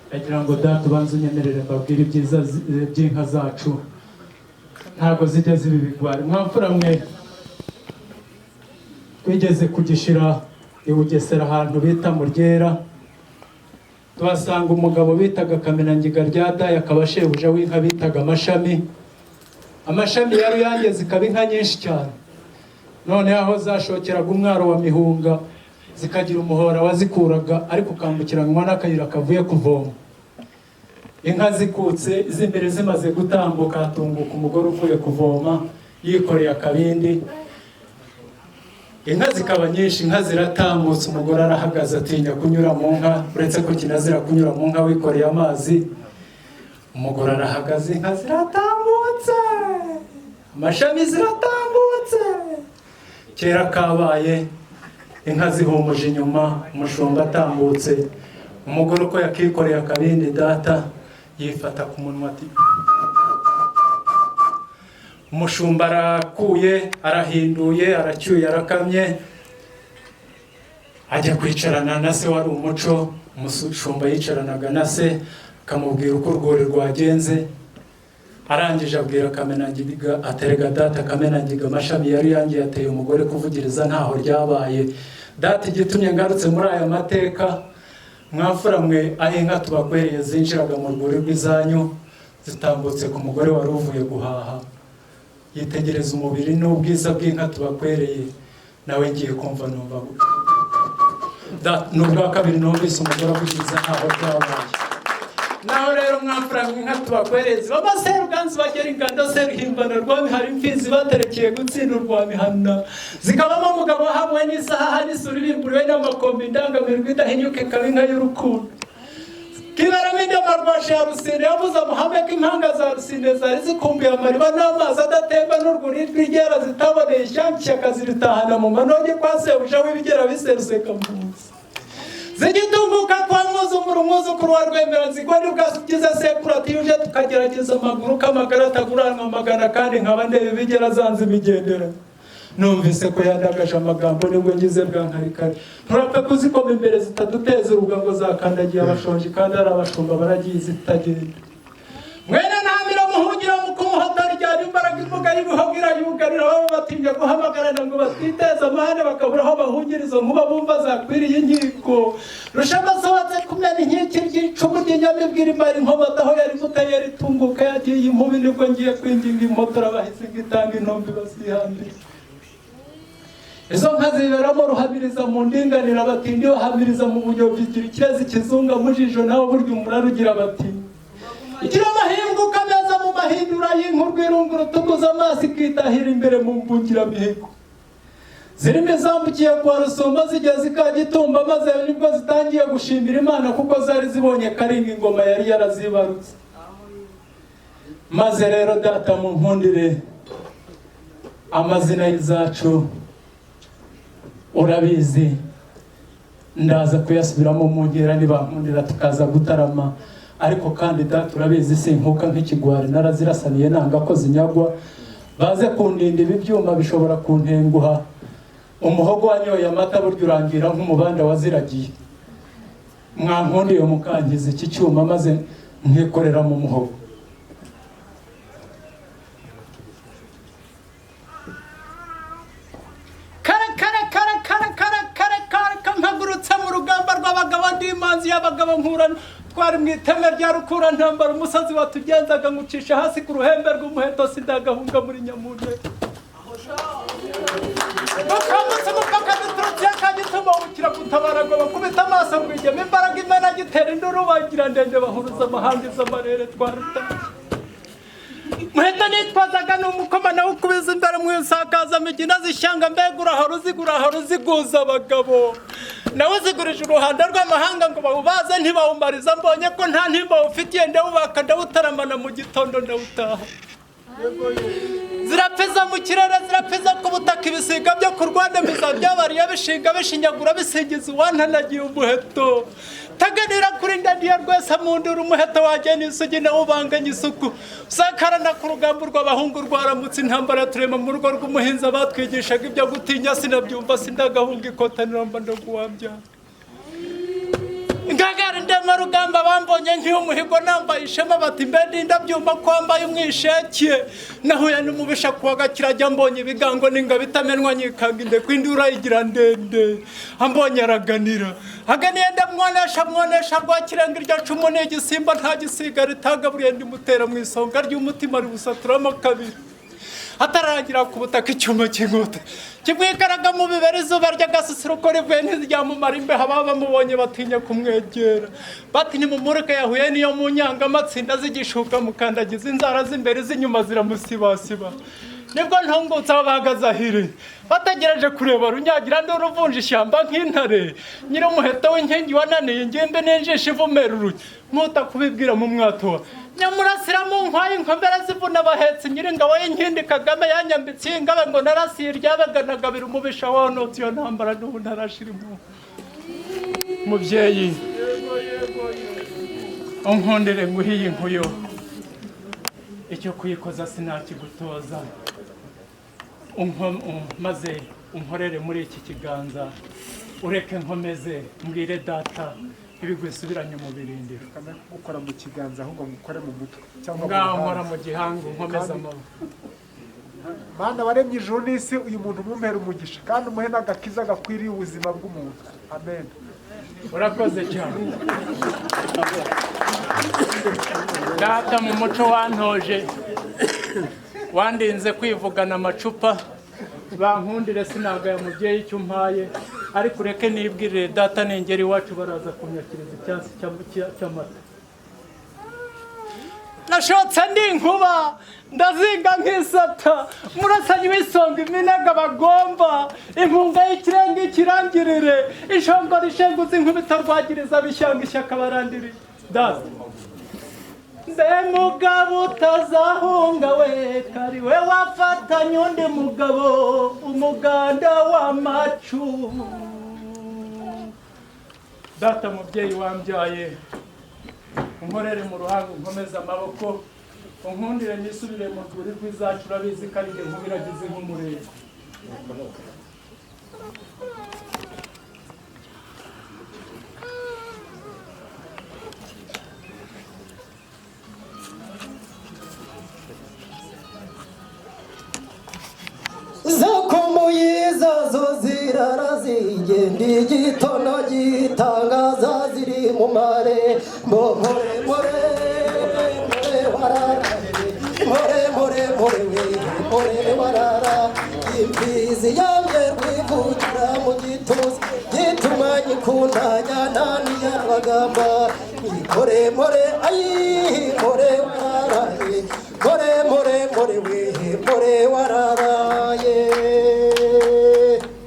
ndagira ngo data ubanze unyemerere mbabwire ibyiza by'inka zacu. Ntabwo zijya ziba ibigwari. Mwafura mwe, twigeze kugishira i Bugesera ahantu bita mu Ryera, tuhasanga umugabo bitaga Kamenangiga rya Daya, akaba shebuja w'inka bitaga Amashami. Amashami ya Ruyange zikaba inka nyinshi cyane. Noneho aho zashokeraga umwaro wa Mihunga zikagira umuhora wazikuraga, ariko ukambukiranwa n'akayira kavuye kuvoma. Inka zikutse z'imbere zimaze gutambuka, hatunguka umugore uvuye kuvoma yikoreye akabindi. Inka zikaba nyinshi, inka ziratambutse, umugore arahagaze atinya kunyura mu nka, uretse ko kinazira kunyura mu nka wikoreye amazi. Umugore arahagaze, inka ziratambutse, amashami ziratambutse. Kera kabaye, inka zihumuje inyuma, umushumba atambutse, umugore uko yakikoreye akabindi data yifata ku munwa ati umushumba arakuye, arahinduye, aracyuye, arakamye, ajya kwicarana na se wari umuco. Umushumba yicaranaga na se akamubwira uko urwuri rwagenze. Arangije abwira Kamenangiga aterega data, Kamenangiga amashami yari yangiye ateye umugore kuvugiriza ntaho ryabaye. Data, igitumye ngarutse muri aya mateka, mwafura mwe, aho inka tubakwereye zinjiraga mu rwuri rw'izanyu zitambutse ku mugore wari uvuye guhaha, yitegereza umubiri n'ubwiza bw'inka tubakwereye, nawe ngiye kumva numva n'ubwa kabiri numvise umugore avugiriza ntaho ryabaye. Naho rero mwamfura inka tubakwereye zibamo Seruganzu bagera ingando, Seruhimbana rwa Mihari, imfizi baterekeye gutsinda urwa Mihana, zikabamo umugabo wahamwe n'isaha n'isuri irimburiwe n'amakombe, indangamirwa idahinyuka ikaba inka y'urukundo. Kiberamo indema rwashe ya Rusine yavuze amahame ko impanga za Rusine zari zikumbuye amariba n'amazi adatemba n'urwuri rw'iryera zitaboneye ishyanga ishyaka ziritahana mu manoge kwa sebuja w'ibigera biseruseka mpuzi. Zigitunguka kwa mwuzukuru umwuzukuru wa Rwemera nzigwa nibwo sekuru atiyuje tukagerageza amaguru k'amagara ataguranwa amagana kandi nkaba ndeba ibigera zanze imigendera. Numvise ko yandagaje amagambo nibwo ngize bwa nkarikare. Nturapfe kuzikoma imbere zitaduteza urugango zakandagiye abashonji kandi ari abashumba baragiye zitagenda. Mwene ntamira muhungira mu kumuhotara ijyana imbaraga imbuga y'ibihogo irayugarira baba batinya guhamagarana ngo batiteze amahane bakabura aho bahungira izo nkuba bumva zakwiriye inkiko. Rushamasohotse kumena inkiki ry'icumu ry'inyamibwira imara inkomata aho yari muteye ritunguka yagiye inkubi nibwo ngiye kwinginga impotora bahise itanga intombi bazihambira. Izo nka ziberamo ruhamiriza mu ndinganira batindi bahamiriza mu bunyobyi igira ikirezi kizunga mu jisho nawe burya umurari ugira bati igira amahimbuka meza mu mahindura y'inku rw'irungu rutukuza amaso ikitahira imbere mu mbungiramihigo. Zirimo izambukiye kwa Rusumba zigeze Kagitumba maze nibwo zitangiye gushimira Imana kuko zari zibonye Karinga ingoma yari yarazibarutse. Maze rero data mu nkundire amazina y'izacu urabizi ndaza kuyasubiramo mu ngera nibankundira tukaza gutarama ariko kandi data urabizi sinkuka nk'ikigwari narazirasaniye nanga ko zinyagwa baze kundinda ibi byuma bishobora kuntenguha umuhogo wanyoye amata burya urangira nk'umubanda waziragiye mwankundiye mukangiza iki cyuma maze nkikorera mu muhogo. Y'abagabo nkurana twari mu iteme rya rukura ntambara umusazi watugenzaga ngucisha hasi ku ruhembe rw'umuheto sindagahunga muri nyamunde. Bakamutse umupaka duturutse Kagitumba bukira gutabara ngo bakubita amaso rwigema imbaraga imena gitera induru bagira ndende bahuruza amahanga iz'amarere twarutashye. Muheto nitwazaga ni umukoma nawe ukubiza imbere mu isakaza migina zishyanga mbega urahora uzigura uziguza abagabo. Nawe uzigurije uruhando rw'amahanga ngo bawubaze ntibawumariza mbonye ko nta ntimba ufitiye ndawubaka ndawutaramana mu gitondo ndawutaha. Zirapfiza mu kirere zirapfiza ku butaka ibisiga byo ku Rwanda biza byabariye bishinga bishinyagura bisingiza uwantanagiye umuheto. Taganira kuri ndandiye rwese mu nduru umuheto wajye n'isugi nawe ubanganye isuku. Sakarana ku rugamba rw'abahungu rwaramutse intambara turema mu rugo rw'umuhinza batwigishaga ibyo gutinya sinabyumva sindagahunga ikotanira mba ndaguwambya. Ngagara ndema rugamba bambonye nk'umuhigo nambaye ishema bati mbe ndabyumva ko wambaye umwisheke nahuye n'umubisha kuwa gakirajya mbonye ibigango n'ingabo itamenwa nyikanga indekwe indura igira ndende ambonye araganira aganiye ndamwonesha mwonesha rwakirenga iryo cumu n'igisimba nta gisiga ritagaburiye ndimutera mu isonga ry'umutima ribusaturamo kabiri atararangira ku butaka icyuma cy'inkota kimwikaraga mu bibera izuba ry'agasusuruko rivuye ntiryamumara imbeho ababa bamubonye batinya kumwegera bati nimumureke yahuye niyo mu nyanga amatsinda zigishuka mukandagiza inzara z'imbere z'inyuma ziramusibasiba. Nibwo ntungutse aho bahagaze ahiri bategereje kureba runyagira nduruvunja ishyamba nk'intare nyir'umuheto w'inkingi wananiye ingimbi n'injisho ivumera urugi nkuta kubibwira mu mwatowa nyamurasira mu nkwaye inkomere zivuna abahetse nyir'ingabo y'inkindi Kagame yanyambitse ingabe ngo narasiye iryabaganagabira umubisha wonotse iyo ntambara n'ubu ntarashira impuhwe. Mubyeyi unkundire nguhiye inkuyo icyo kuyikoza sinakigutoza maze unkorere muri iki kiganza ureke nkomeze mbwire data ibigwisubiranye mu birindiro. Gukora mu kiganza ahubwo mukore mu mutwe cyangwa ngaho nkora mu gihanga nkomeza amaboko. Mana waremye ijuru n'isi uyu muntu umumpera umugisha kandi umuhe n'agakiza gakwiriye ubuzima bw'umuntu. Amen. Urakoze cyane data mu muco wantoje wandinze kwivugana amacupa bankundire sinagaya mubyeyi icyo umpaye ariko ureke nibwirire data nengera iwacu baraza kunyakiriza icyansi cy'amata. Nashotse ndi inkuba ndazinga nk'isata murasanyi w'isonga iminaga bagomba inkunga y'ikirenga ikirangirire ishongo rishenguza inkubita rwagiriza bishyanga ishyaka barandiriye. Data, mbe mugabo utazahunga we, kari we wafatanye undi mugabo umuganda w'amacumu. Data mubyeyi wambyaye, unkorere mu ruhanga, unkomeze amaboko, unkundire nisubire mu rwuri rw'izacu. Urabizi ko ari jye nkubiragize nk'umurego. Zakomoye zazo zirara zigenda igitondo gitangaza ziri mu mare mbo mpore mpore mpore wararaye mpore mpore mpore we mpore warara. Imfizi yanjye rwivugira mu gituza gituma nyikunda nyanani yarabagamba mpore mpore ayi mpore wararaye mpore mpore mpore we mpore wararaye.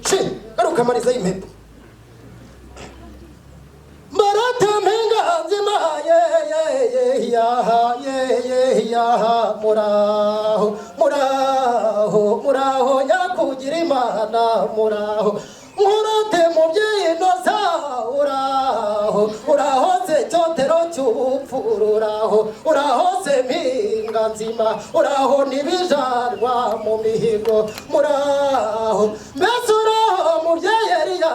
Shi garuka mariza y'impeta Marata mpinga nzima ye ye ye yaha ye ye yaha. Muraho muraho muraho nyakugira Imana, muraho nkurate mubyeyi noza, uraho uraho se cyotero cy'ubupfura, uraho uraho se mpinga nzima, uraho ntibijanwa mu mihigo, muraho mbese uraho mubyeyi Eliya,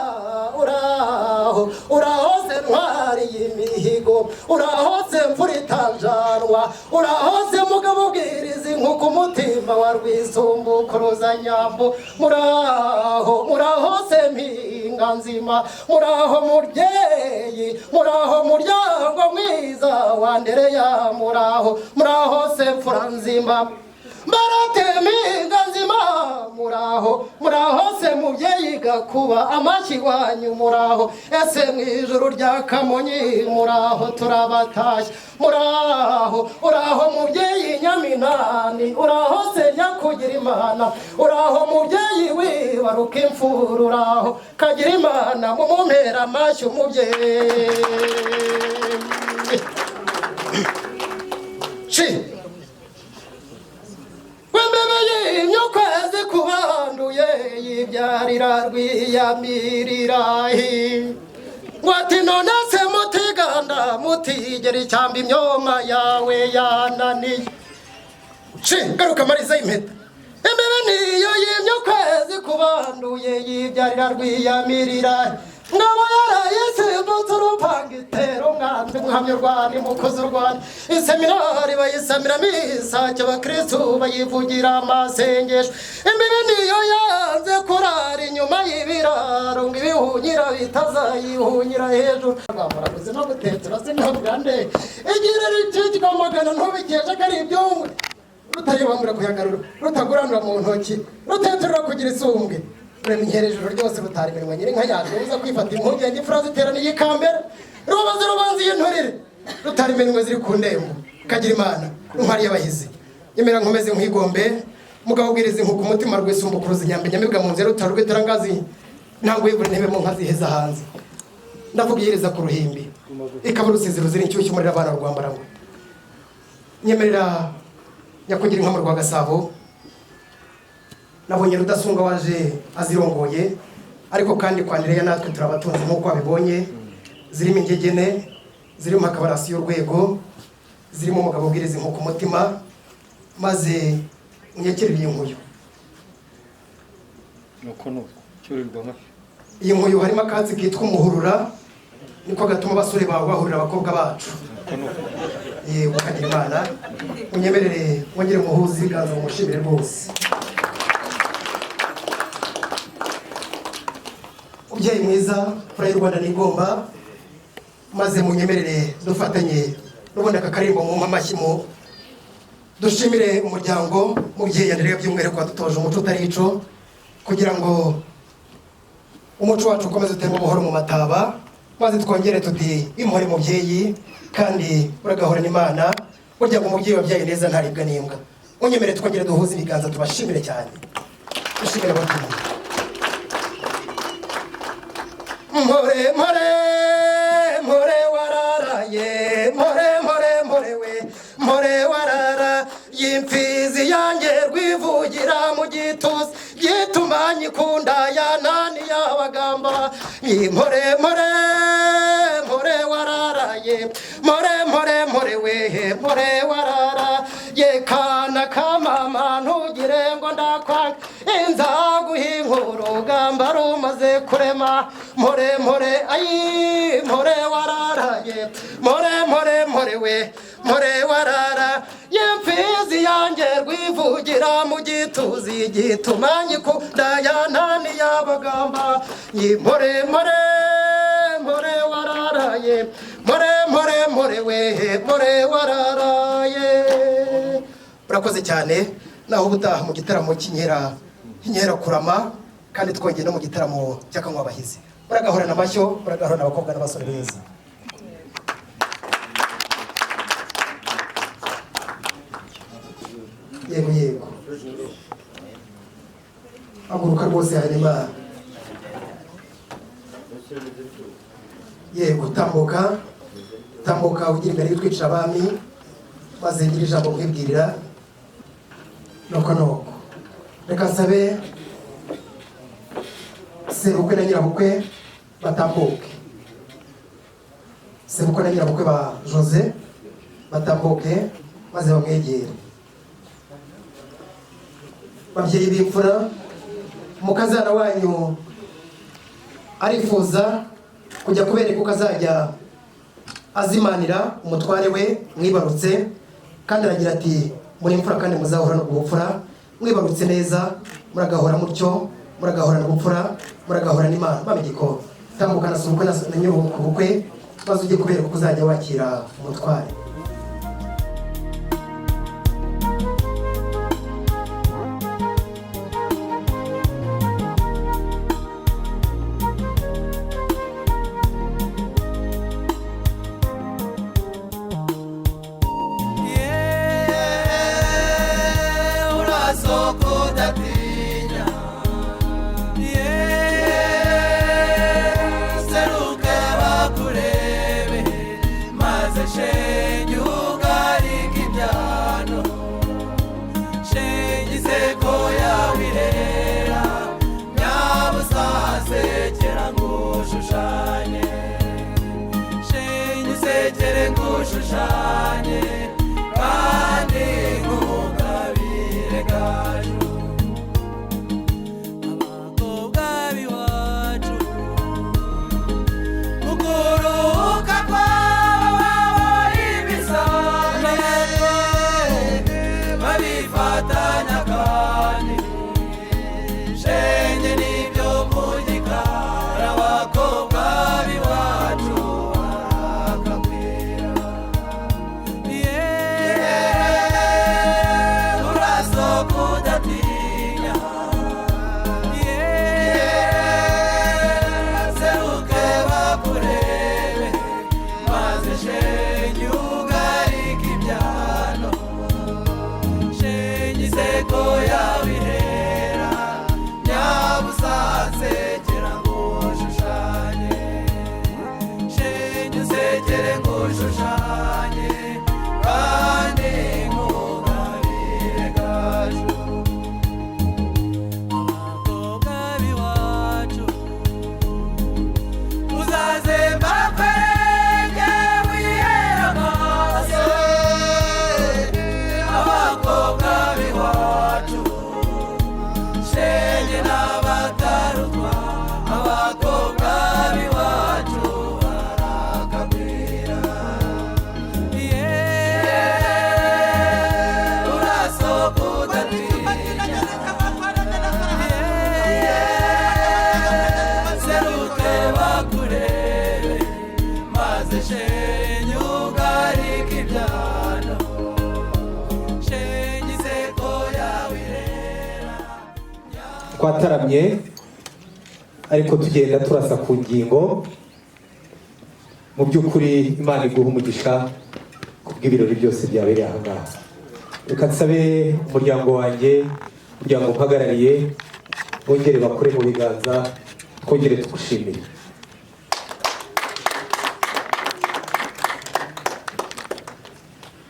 uraho uraho se ntwari y'imihigo, uraho se mfura itanjanwa, uraho se mugabo ubwiriza inkuku umutima wa rwisumbukuruza nyambo, muraho muraho se mpinga nzima, muraho mubyeyi, muraho muryango mwiza wa Andereya, muraho muraho se mfura nzima. Mbarate mpinga nzima, muraho muraho se mubyeyi Gakuba, amashyi wanyu muraho ese mu ijuru rya Kamonyi, muraho turabatashye, muraho uraho mubyeyi Nyaminani, uraho se nyakugira Imana, uraho mubyeyi wibaruka imfura, uraho kagira Imana, mumumpera amashyi umubyeyi. Shi wembebe yimye ukwezi kubanduye yibyarira rwiyamirirahi ngo ati none se mutiganda mutigera icyamba imyoma yawe yananiye. Shi garuka mariza y'impeta. Imbebe niyo yimye ukwezi kubanduye yibyarira rwiyamirirahi ngabo yarayisimbutse urupanga itera umwanzi muhamya urwani mukozi urwani. Iseminari bayisamiramo isake, abakristu bayivugira amasengesho. Imbibi niyo yanze kurara inyuma y'ibiraro ngo ibihunyira bitazayihunyira hejuru. Rwamuraguzi no gutetera sinabwa nde igira ricikwa magana ntubikesha ko ari ibyumwe rutayibangura kuyagarura rutaguranura mu ntoki ruteturura kugira isumbwe rurema ijoro ryose rutara iminwa nyirinka yaje uza kwifata impungenge imfura ziteraniye ikambere rubaze rubanza y'inturire rutara iminwa ziri ku ndembo kagira Imana intwari y'abahizi. Nyemera nkomeze nkwigombe mugabo ubwiriza inkuku umutima rwisumbukuruza inyambe nyamibwa mu nzira rutara rw'itarangazi ntabwo yigura intebe mu nka ziheza hanze. Ndavuga iyiriza ku ruhimbi ikaba urusizi ruzira inshyushyu umuriro abana rwambarangwe. Nyemerera nyakugira inka mu rwa Gasabo, nabonye Rudasumbwa waje azirongoye, ariko kandi kwa Andereya natwe turabatunze nk'uko wabibonye. Zirimo ingegene, zirimo akabarasi y'urwego, zirimo umugabo ubwiriza inkuku umutima. Maze unyakirire iyi nkuyu. Nuko nuko cyurirwa amafi. Iyi nkuyu harimo akatsi kitwa umuhurura, niko gatuma abasore bawe bahurira abakobwa bacu. Yego kagira Imana, unyemerere wongere muhuze ibiganza mumushimire rwose. Umubyeyi mwiza, fura y'u Rwanda nigomba, maze munyemerere dufatanye n'ubundi aka karirimbo mu amashyi mu dushimire umuryango mubyeyi Andereya by'umwihariko wadutoje umuco utari ico, kugira ngo umuco wacu ukomeze utembe buhoro mu mataba, maze twongere tuti impore mubyeyi kandi uragahorana Imana. Burya ngo umubyeyi wabyaye neza ntaribwa n'imbwa. Unyemere twongere duhuze ibiganza tubashimire cyane, dushimire abatumiwe. Mpore mpore mpore wararaye mpore. Rwivugira mu gituza gituma nyikunda yanani y'abagamba. Mpore mpore mpore wararaye, mpore mpore mpore wehe, mpore warara ye kana kamama, ntugire ngo ndakwanga, inzaguha inkuru rumaze kurema. Mpore mpore ayi, mpore wararaye, mpore mpore mpore we, mpore warara ye mfizi yanjye. Rwivugira mu gituzi gituma nyikunda yanani y'abagamba. Mpore mpore mpore wararaye, mpore mpore mpore wehe, mpore wararaye. Urakoze cyane. Naho ubutaha mu gitaramo cy'inkera, inkera kurama, kandi twongeye no mu gitaramo cy'akanywa abahizi. Muragahorana amashyo, muragahorana abakobwa n'abasore beza. Yego yego, haguruka rwose. Hanyuma yego, tambuka tambuka, ugira imbere y'utwicara abami, maze ngira ijambo nkwibwirira. Nuko nuko, reka nsabe sebukwe na nyirabukwe batambuke, sebukwe na nyirabukwe ba Jose batambuke maze bamwegere. Babyeyi b'imfura, umukazana wanyu arifuza kujya kubereka uko azajya azimanira umutware we mwibarutse, kandi aragira ati: "Muri imfura kandi muzahorana ubupfura." Mwibarutse neza, muragahora mutyo, muragahorana ubupfura, muragahorana Imana. Mama igikoni, tambuka na sobukwe na nyir'ubukwe, maze ujye kubereka uko uzajya wakira umutware. Urasohoka udatinya, seruke bakurebe, maze shenge ugarike ibyano, shenge iseko yawe irera. Nyabusa sekera ngushushanye, shenge usekere ngushushanye, kandi nkugabire gaju. Abakobwa b'iwacu ukuruhuka kwabo ibisame babifatanya, kandi shenge nibyo mu gikari. Abakobwa b'iwacu barakagwira. Urasohoka udatinya, seruke bakurebe, maze shenge ugarike ibyano, shenge iseko yawe ihera. Nyabusa nsekera ngushushanye, shenge usekere ngushushanye, kandi nkugabire gaju. Abakobwa b'iwacu uzaze mbakwereke wihere amaso. Abakobwa b'iwacu shenge n'abatarutwa, abakobwa b'iwacu barakagwira. Urasohoka udatinya, seruke bakurebe, maze shenge ugarike ibyano, shenge iseko yawe irera. Twataramye ariko tugenda turasa ku ngingo. Mu by'ukuri Imana iguha umugisha kubw'ibirori byose byabereye aha ngaha. Reka nsabe umuryango wanjye, umuryango mpagarariye, bongere bakore mu biganza, twongere tugushimire.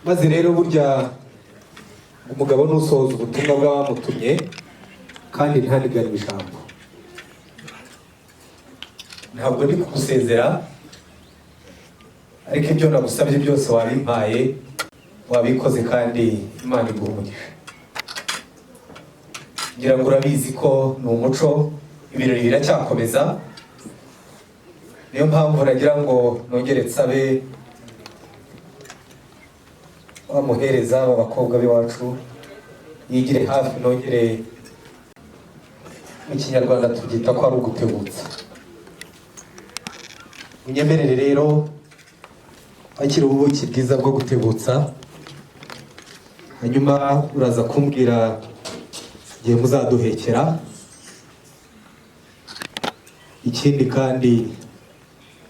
Maze rero burya Umugabo nusohoza ubutumwa bw'abamutumye kandi ntanigane ijambo. Ntabwo ndi kugusezera, ariko ibyo nagusabye byose wabimpaye, wabikoze, kandi Imana iguha umugisha. Ngira ngo urabizi ko ni umuco, ibirori biracyakomeza. Niyo mpamvu nagira ngo nongere nsabe wamuhereza b'abakobwa b'iwacu yigire hafi, nongere, mu Kinyarwanda tubyita ko ari ugutebutsa. Unyemerere rero wakira ubuki bwiza bwo gutebutsa, hanyuma uraza kumbwira igihe muzaduhekera. Ikindi kandi,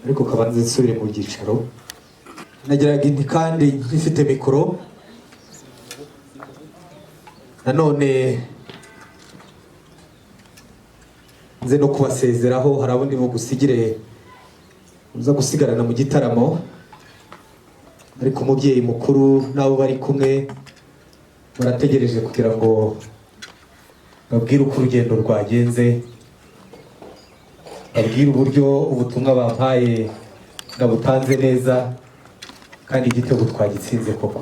ariko kabanza nsubire mu byicaro, nagiraga inti kandi nkifite mikoro nanone nze no kubasezeraho. Hari abo ndi bugusigire uza gusigarana mu gitaramo, ariko umubyeyi mukuru n'abo bari kumwe barategereje kugira ngo babwire uko urugendo rwagenze, babwire uburyo ubutumwa bampaye nabutanze neza kandi igitego twagitsinze koko.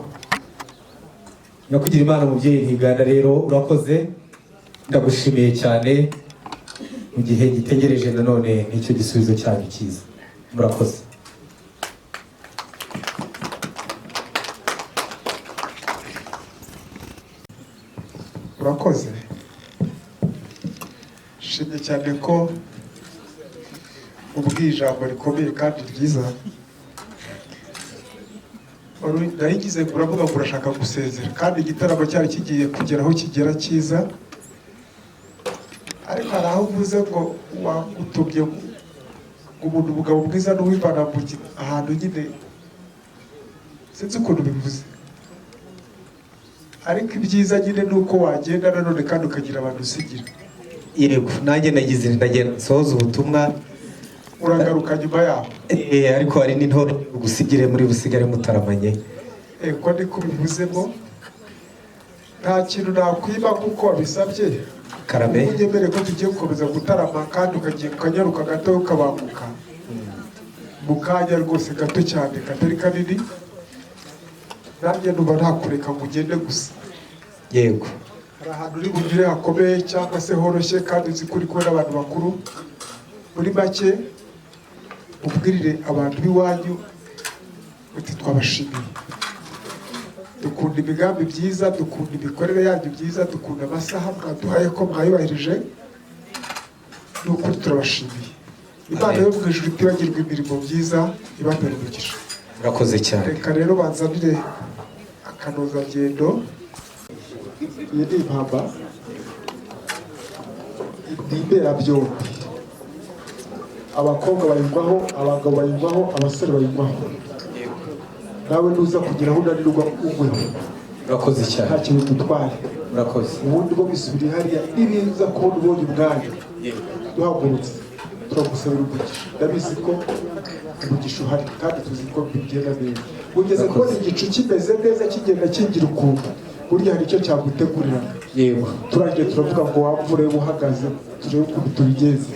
Nyakugira Imana, mubyeyi Ntiganda, rero urakoze, ndagushimiye cyane. Mu gihe gitegereje nanone n'icyo gisubizo cyanyu cyiza, murakoze. Urakoze, nshimye cyane ko ubwiye ijambo rikomeye kandi ryiza. Narigize ngo uravuga ngo urashaka gusezera kandi igitaramo cyari kigiye kugera aho kigera cyiza, ariko hari aho uvuze ngo wagutumye ngo umuntu umugabo mwiza n'uwivana mu ahantu nyine, sinzi ukuntu bivuze, ariko ibyiza nyine ni uko wagenda nanone kandi ukagira abantu usigira. Yego, nanjye nagize ndagenda nsohoza ubutumwa. Uragaruka nyuma yaho. Ariko hari n'intore ugusigire muri busigare mutaramanye. Ko niko ubivuzemo, nta kintu nakwima kuko wabisabye. Karame. Ubu unyemere ko tugiye gukomeza gutarama kandi ukagiye ukanyaruka gato ukabanguka mu kanya rwose gato cyane katari kanini, nanjye numva ntakureka ngo ugende gusa. Yego. Hari ahantu uri bunyure hakomeye cyangwa se horoshye, kandi uzi ko uri kumwe n'abantu bakuru. Muri make ubwirire abantu b'iwanyu uti twabashimiye, dukunda imigambi byiza, dukunda imikorere yanyu byiza, dukunda amasaha mwaduhaye ko mwayubahirije, ni ukuri turabashimiye. Imana yo mu ijuru itibagirwa imirimo myiza, ibabere umugisha. Murakoze cyane. Reka rero banzanire akanozagendo. Iyi ni impamba, ni imberabyombi. Abakobwa bayinywaho, abagabo bayinywaho, abasore bayinywaho. Nawe nuza kugira aho unanirwa unyweho. Murakoze cyane. Nta kintu dutwaye. Murakoze. Ubundi bwo bisubiriye hariya, nibiza kubona ubonye umwanya duhagurutse turagusabira umugisha. Ndabizi ko umugisha uhari kandi tuzi ko bigenda neza. Ugeze kubona igicu kimeze neza kigenda kigira ukuntu, burya hari icyo cyagutegurira. Yego. Turangije turavuga ngo wamvure uhagaze turebe ukuntu tubigenza,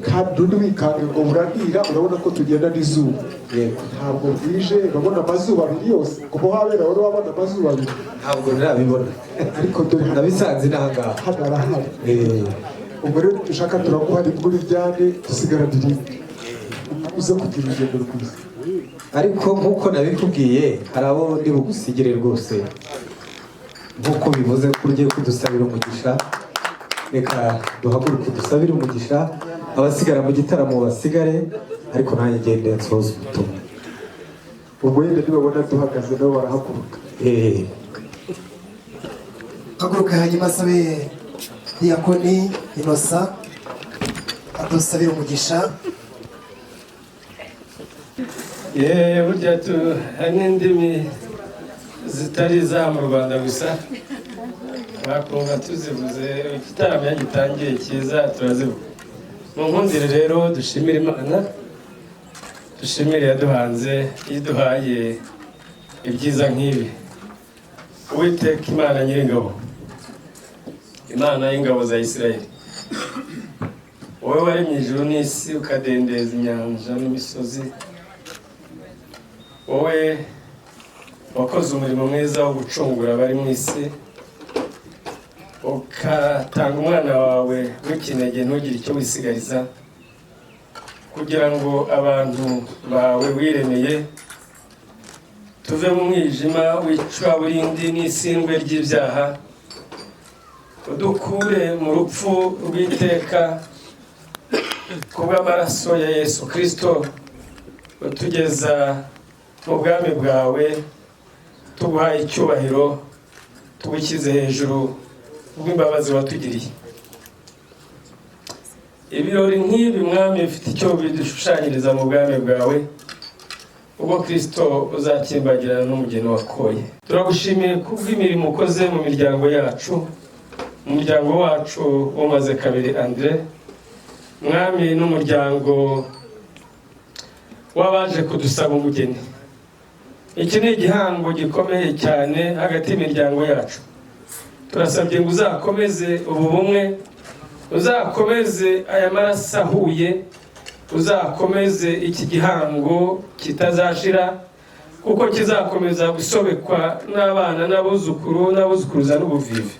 kandi undi wikange ngo buranira, urabona ko tugenda n'izuba. Yego. Ntabwo bwije, urabona amazuba abiri yose. Kuva wabera wari wabona amazuba abiri? Ntabwo nabibona, ariko dore nabisanze n'ahangaha. Hano arahari. Ubwo rero dushaka turaguha rimwe uryane, dusigarane irindi, uze kugira urugendo rwiza. Ariko nk'uko nabikubwiye, hari abo ndi bugusigire rwose, nk'uko bivuze ko ugiye kudusabira umugisha. Reka duhaguruke dusabire umugisha, abasigara mu gitaramo basigare, ariko nanjye ngende nsohoze ubutumwa. Ubwo yenda nibabona duhagaze nabo barahaguruka. Haguruka, hanyuma asabe Diyakoni Inosa adusabire umugisha. Yeee, burya hari n'indimi zitari iza mu Rwanda gusa, bakumva tuzivuze. Igitaramo iyo gitangiye cyiza turazivuga. Mu nkundire rero dushimire Imana, dushimire yaduhanze, iduhaye ibyiza nk'ibi. Uwiteka Imana Nyiringabo, Imana y'ingabo za Isirayeli, wowe waremye ijuru n'isi, ukadendeza inyanja n'imisozi, wowe wakoze umurimo mwiza wo gucungura abari mu isi, ukatanga umwana wawe w'ikinege ntugire icyo wisigariza, kugira ngo abantu bawe wiremeye tuve mu mwijima w'icuraburindi n'isindwe ry'ibyaha, udukure mu rupfu rw'iteka kubw'amaraso ya Yesu Kristo, utugeza mu bwami bwawe. Tuguhaye icyubahiro, tugushyize hejuru kubw'imbabazi watugiriye. Ibirori nk'ibi, Mwami, bifite icyo bidushushanyiriza mu bwami bwawe, ubwo Kristo uzakimbagirana n'umugeni wakoye. Turagushimiye kubw'imirimo ukoze mu miryango yacu, umuryango wacu umaze kabiri Andre, Mwami, n'umuryango w'abaje kudusaba umugeni. Iki ni igihango gikomeye cyane hagati y'imiryango yacu. Turasabye ngo uzakomeze ubu bumwe, uzakomeze aya maraso ahuye, uzakomeze iki gihango kitazashira, kuko kizakomeza gusobekwa n'abana n'abuzukuru n'abuzukuruza n'ubuvivi.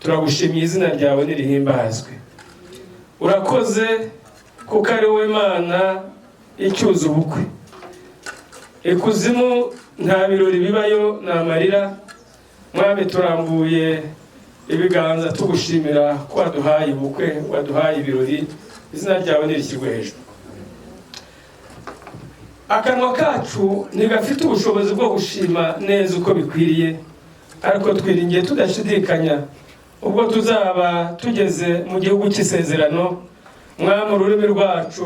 Turagushimiye, izina ryawe nirihimbazwe. Urakoze kuko ari wowe Mana icyuza ubukwe. Ikuzimu nta birori bibayo, ni amarira. Mwami, turambuye ibiganza tugushimira ko waduhaye ubukwe, waduhaye ibirori. Izina ryawe nirishyirwe hejuru. Akanwa kacu ntigafite ubushobozi bwo gushima neza uko bikwiriye, ariko twiringiye tudashidikanya ubwo tuzaba tugeze mu gihugu cy'isezerano, Mwami, ururimi rwacu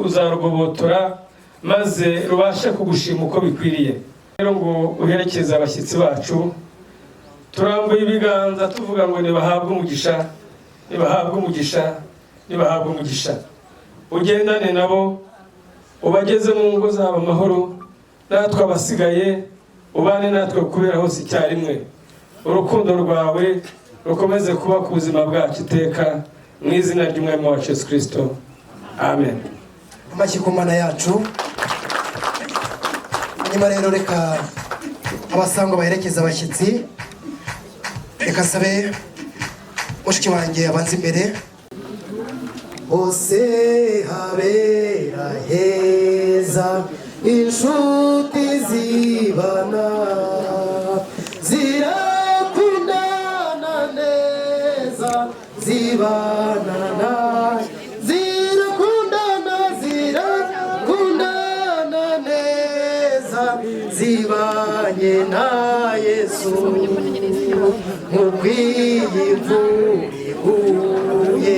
ruzarugobotora maze rubashe kugushima uko bikwiriye. Rero ngo uherekeze abashyitsi bacu, turambuye ibiganza tuvuga ngo nibahabwe umugisha, nibahabwe umugisha, nibahabwe umugisha. Ugendane nabo, ubageze mu ngo zabo amahoro, natwe abasigaye ubane natwe kubera hose icyarimwe. Urukundo rwawe rukomeze kuba ku buzima bwacu iteka, mu izina ry'Umwami wacu Yesu Kristo, amen. Amashyi ku Mana yacu. Hanyuma rero reka abasangwa baherekeza abashyitsi. Reka sabe mushiki wanjye abanza imbere. Hose habera heza, inshuti zibana, zirakundana neza, zibana na zirakundana, zirakundana neza, zibanye na Yesu. Nk'ukwiye imvura iguye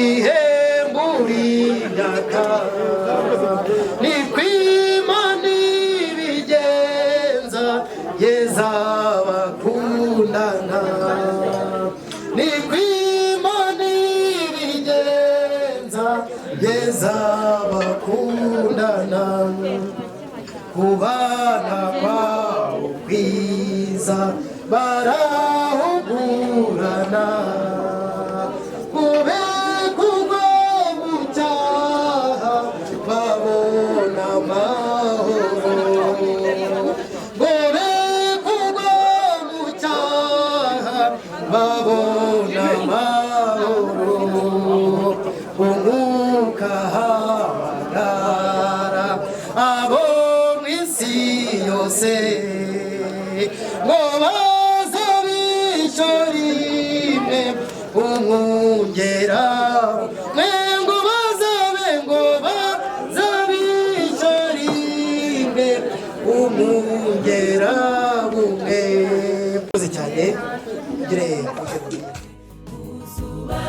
ihembura imyaka, ni kw'Imana ibigenza yeza bakundana, ni kw'Imana ibigenza yeza bakundana. Kubana kwabo kwiza barahugurana, kube kugwa mu cyaha babona amahoro, kube kugwa mu cyaha babona amahoro. Umwuka hamagara abo mu isi yose ngo baze bityo rimwe umwungera mwe, ngo bazabe, ngo baze bityo rimwe umwungera bumwe. Murakoze cyane, ugire Zuba.